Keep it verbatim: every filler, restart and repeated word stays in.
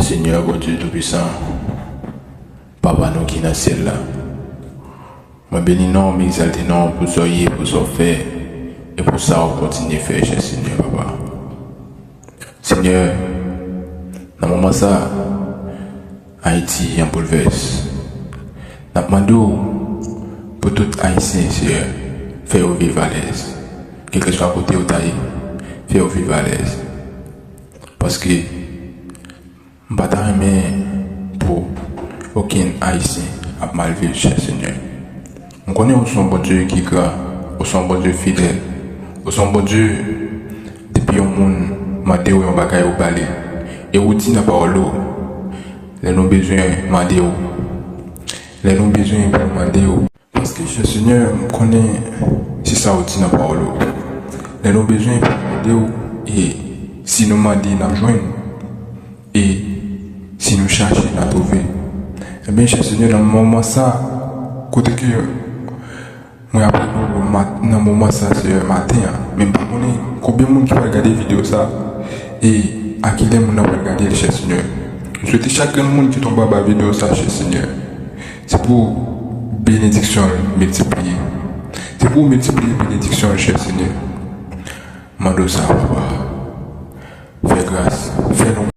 Senyè Bondye Toupisan, Papa nou ki nan syèl la, mwen beni non w, m egzalte non w pou sa w ye, pou sa w fè, e pou sa w kontinye fè, chè Senyè Papa. Senyè, nan moman sa, Ayiti an boulvès. N ap mande w pou tout Ayisyen, Senyè, fè yo viv alèz. Kèlkeswa kote yo ta ye, fè yo viv alèz. Paske m pa ta renmen pou okenn Ayisyen ap mal viv, chè Senyè. M konnen ou se yon Bondye ki gran, ou se yon Bondye fidèl, ou se yon Bondye, depi yon moun mande w yon bagay, ou ba li. E ou di nan pawòl ou, lè nou bezwen mande w, lè nou bezwen pou nou mande w. Paske, chè Senyè, m konnen se sa ou di nan pawòl ou. Lè nou bezwen pou nou mande w, e si nou mande, n ap jwenn. E si nou chache, n a twouve. Ebyen, chè Senyè, nan moman sa, kote ke mwen ap rele w mat-, nan moman sa, Senyè, maten an, men m pa konnen konbyen moun ki pral gade videyo sa, e a kilè moun nan pral gade l, chè Senyè. M swete chak grenn moun ki tonbe anba videyo sa, chè Senyè, se pou benediksyon l miltipliye. Se pou w miltipliye benediksyon l, chè Senyè. Mande w sa, Papa. Fè gras, fè nou